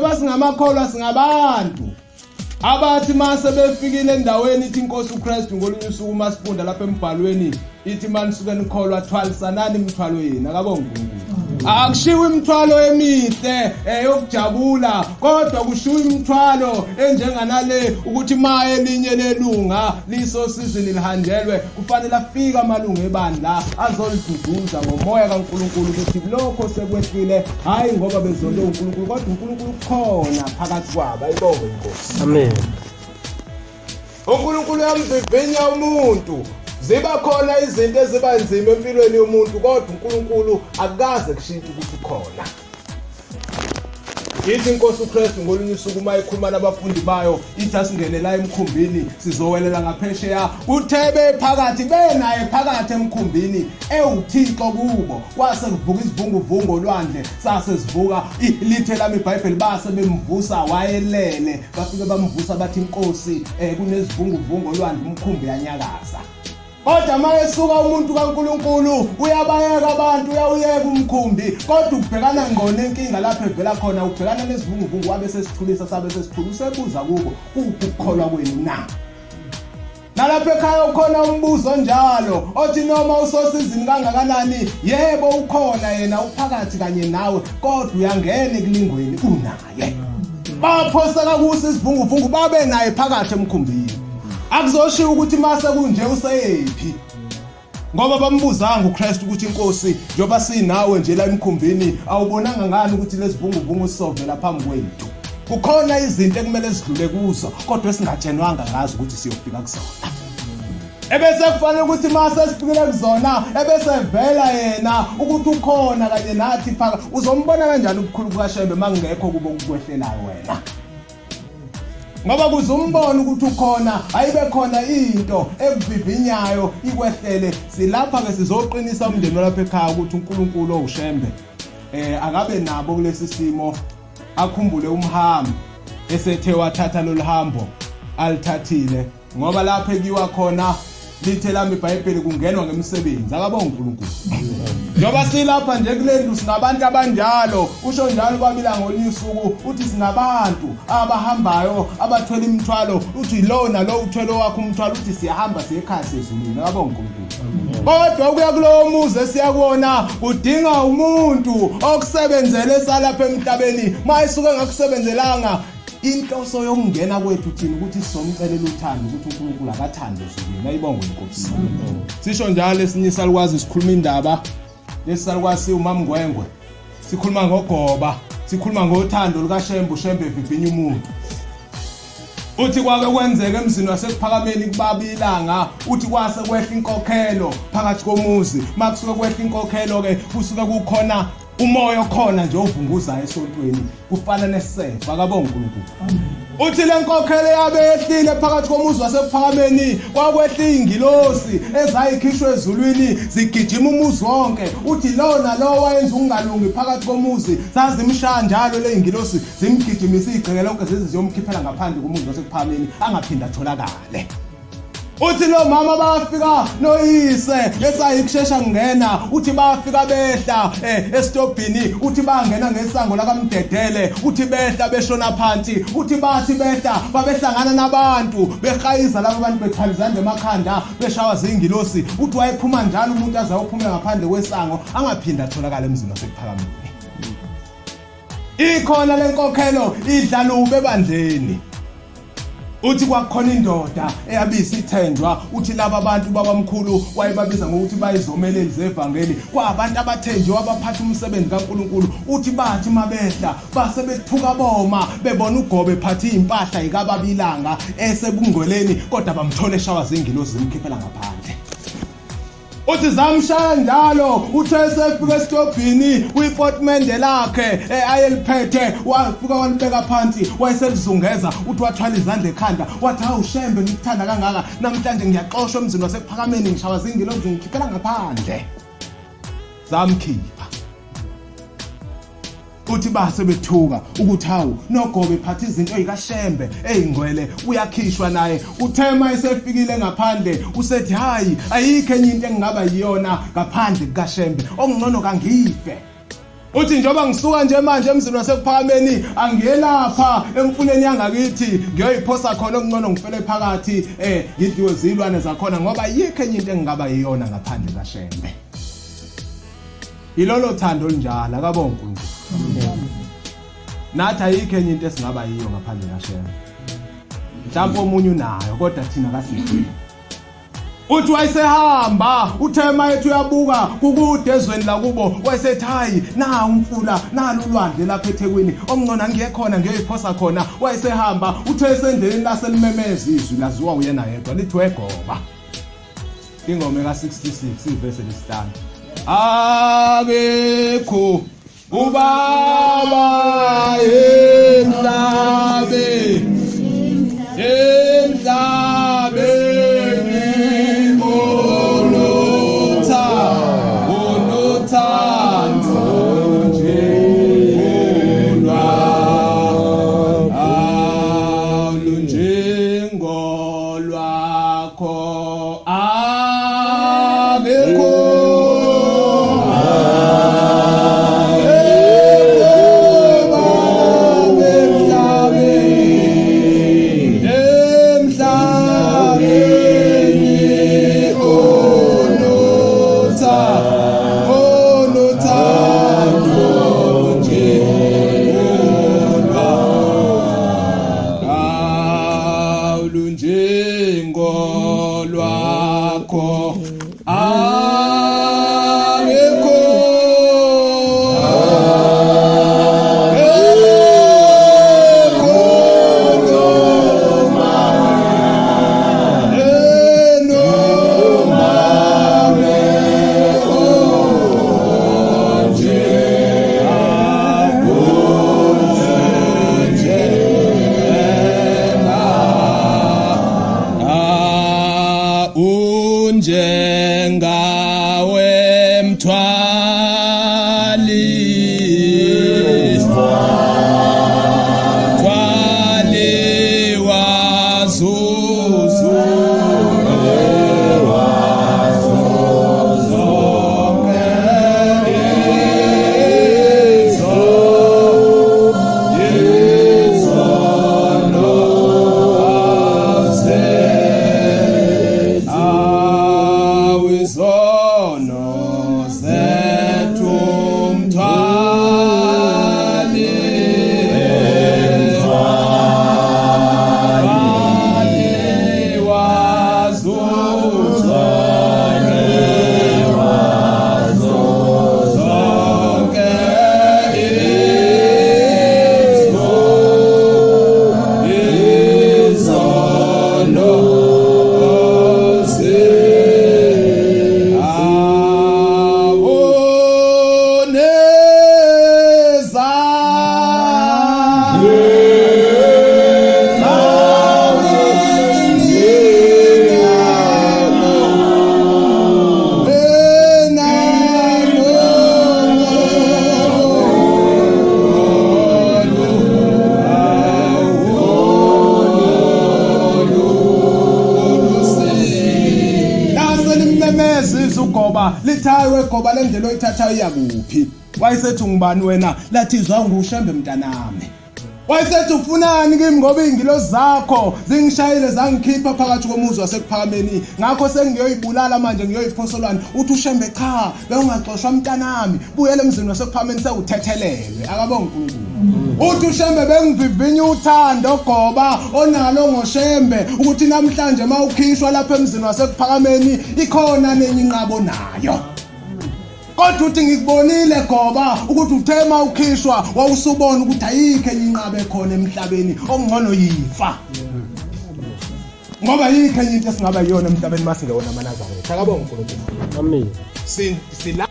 Njengoba singamakholwa singabantu abathi mase befikile endaweni ithi inkosi uKristu ngolunye usuku masifunda lapha embhalweni ithi manisuke nikholwa thwalisanani imithwalo yenu akabonge uNkulunkulu akushiwo imithwalo emihle eyokujabula kodwa kushiwo imithwalo enjenganale ukuthi ma elinye lelunga lisosizini lihanjelwe kufanele afike amalungu ebandla azoliduduza ngomoya kaNkulunkulu ukuthi lokho sekwehlile hayi ngoba bezonde uNkulunkulu kodwa uNkulunkulu ukhona phakathi kwabo ayibongwe inkosi amen uNkulunkulu uyamvivinya umuntu ziba khona izinto eziba nzima empilweni yomuntu kodwa uNkulunkulu akaze kushintshe ukuthi ukhona Ithi inkosi uKristu ngolunye usuku uma ikhuluma nabafundi bayo ithi asingene la emkhumbini sizowelela ngaphesheya kuthe bephakathi benaye phakathi emkhumbini ewuthixo kubo kwase kuvuka isivunguvungu olwandle sase sivuka lithe lami iBhayibheli base bemvusa wayelele bafike bamvusa bathi inkosi eh kunezivunguvungu olwandle umkhumbi uyanyakaza Kodwa uma esuka umuntu kaNkulunkulu uyabayeka abantu uyawuyeka umkhumbi kodwa ukubhekana ngqo nenkinga lapho evela khona ubhekana nesivunguvungu wabe sesithulisa sabe sesithula usebuza kubo kuphi ukukholwa kwenu na nalapha ekhaya ukhona umbuzo onjalo othi noma usosizini kangakanani yebo ukhona yena uphakathi kanye nawe kodwa uyangena ekulingweni unaye baphoseka kuso isivunguvungu babe naye phakathi emkhumbini akuzoshiwo ukuthi mase kunje useyephi ngoba bambuzanga uKristu ukuthi inkosi njengoba sinawe nje la emkhumbini awubonanga ngani ukuthi lesivunguvungu sizovela phambi kwethu kukhona izinto ekumele sidlule kuzo kodwa esingatshenwanga ngazo ukuthi siyofika kuzona ebese kufanele ukuthi mase sifikile kuzona ebese vela yena ukuthi ukhona kanye nathi phaka uzombona kanjani ubukhulu bukaShembe mangekho kubo kukwehlelayo wena ngoba kuze umbone ukuthi ukhona ayibe khona into ekuvivinyayo ikwehlele silapha ke sizoqinisa umndeni walapha ekhaya ukuthi uNkulunkulu owuShembe eh akabe nabo kulesi simo akhumbule umhambi esethe wathatha lolu hambo alithathile ngoba lapho ekiwa khona lithe lami iBhayibheli kungenwa ngemisebenzi akabonga uNkulunkulu njengoba silapha nje kule ndlu sinabantu abanjalo usho njalo babila ngolunye usuku uthi sinabantu abahambayo abathwele imithwalo uthi lo nalo uthwele owakho umthwalo uthi siyahamba siye ekhaya sezulwini akabonga uNkulunkulu kodwa ukuya kulowo muzi esiya kuwona kudinga umuntu okusebenzele esalapha emhlabeni uma esuke engakusebenzelanga inhloso yokungena kwethu thina ukuthi sizomcelela uthando ukuthi uNkulunkulu akathande ezulwini ayibongwe inkosi sisho njalo esinye isalukwazi sikhuluma indaba lesisalukwazi siwumamngwengwe sikhuluma ngogoba sikhuluma ngothando lukaShembe uShembe evivinya umuntu uthi kwake kwenzeka emzini wasekuphakameni kubaba ilanga uthi kwase kwehla inkokhelo phakathi komuzi makusuke kwehla inkokhelo ke kusuke kukhona umoya okhona nje ovunguzayo esontweni kufana nesefa akabonga uNkulunkulu uthi le nkokhelo yabe yehlile phakathi komuzi wasekuphakameni kwakwehla iy'ngilosi ezayikhishwa ezulwini zigijima umuzi wonke uthi lowo nalowo wayenza ukungalungi phakathi komuzi zazimshaya njalo le y'ngilosi zimgijimise igceke lonke zize ziyomkhiphela ngaphandle komuzi wasekuphakameni angaphinde atholakale uthi lo mama bafika noyise esayikushesha ngena uthi bafika behla eh, esitobhini uthi bangena ngesango lakamdedele uthi behla beshona phansi uthi bathi behla babehlangana nabantu behayiza laba bantu bethwala izandla emakhanda beshawa zingilosi uthi wayephuma njalo umuntu aze ayophumela ngaphandle kwesango angaphinde atholakale emzini wasekuphakameni ikhona lenkokhelo idla lubi ebandleni uthi kwakukhona indoda eyabisa ithenjwa uthi laba bantu babamkhulu wayebabiza ngokuthi bayizomeleli zevangeli kwabantu abathenjiwe abaphatha umsebenzi kaNkuluNkulu uthi bathi mabehla base bethuka boma bebona ugobe ephathe impahla ikababilanga esebungcweleni kodwa bamthola eshawa zingilozi zimkhiphela ngaphandle uthi zamshaya njalo uthe esefika esitobhini kwipotimende lakhe eh, ayeliphethe wafika walibeka phansi wayeselizungeza uthi wathwala izandla ekhanda wathi hawu shembe ngikuthanda kangaka namhlanje ngiyaxoshwa emzini wasekuphakameni ngishawa zingilozi ngikhiphela ngaphandle zamkhipha uthi base bethuka ukuthi hawu nogobe phatha izinto ezikashembe ezingcwele uyakhishwa naye uthema esefikile ngaphandle usethi hayi ayikho enye into engingaba yiyona ngaphandle kukashembe okungcono kangife Uthi njengoba ngisuka nje manje emzini wasekuphakameni angiyelapha emfuleni yangakithi ngiyoyiphosa khona okungcono ngifele phakathi eh ngidliwe zilwane zakhona ngoba yikho enye into engingaba yiyona ngaphandle kaShembe. Ilolo thando olunjalo akabonga uNkulunkulu. Nathi ayikho enye into esingaba yiyo ngaphandle kaShembe. Mhlawumbe omunye unayo kodwa thina kasinayo. Uthi wayesehamba uthe mayethi uyabuka kukude ezweni lakubo wayesethi hayi na umfula nalu ulwandle lapha eThekwini okungcono angiye khona ngiyoyiphosa khona wayesehamba uthe esendleleni laselimemeza izwi laziwa uyena yedwa lithi wegoba ingoma eka-66 ivesi lesihlanu akekho Ubaba emhlabeni emhlabeni olutha oluthando nje olwa alunjengolwakho Akekho emhlabeni onotha onothando nje Awulunjengolwakho akekho akekho noma enoma onje onje Unjengawe mthwali thwali wazuzu Awizono zethu mthwali mthwali wazuza zonke izono awoneza Laselimemeza izwi ugoba lithi hayi wegoba le ndlela oyithathayo iyakuphi wayesethi ungubani wena lathi zwa ngushembe mntanami Wayesethi ufunani kimi ngoba iy'ngilozi zakho zingishayile zangikhipha phakathi komuzi wasekuphakameni ngakho sengiyoyibulala manje ngiyoyiphosolwane uthi ushembe cha bewungaxoshwa mntanami buyela emzini wasekuphakameni sewuthethelelwe akabonga uNkulunkulu uthi ushembe bengivivinya uthando goba onalo ngoshembe ukuthi namhlanje mawukhishwa lapha emzini wasekuphakameni ikhona nenye inqabo nayo Kodwa uthi ngikubonile goba ukuthi uthe uma ukhishwa wawusubona ukuthi ayikho enye inqaba ekhona emhlabeni okungcono yifa. Ngoba yikho enye into esingaba yiyona emhlabeni masingewona amaNazaretha. Akabonga uNkulunkulu. Amen. Sila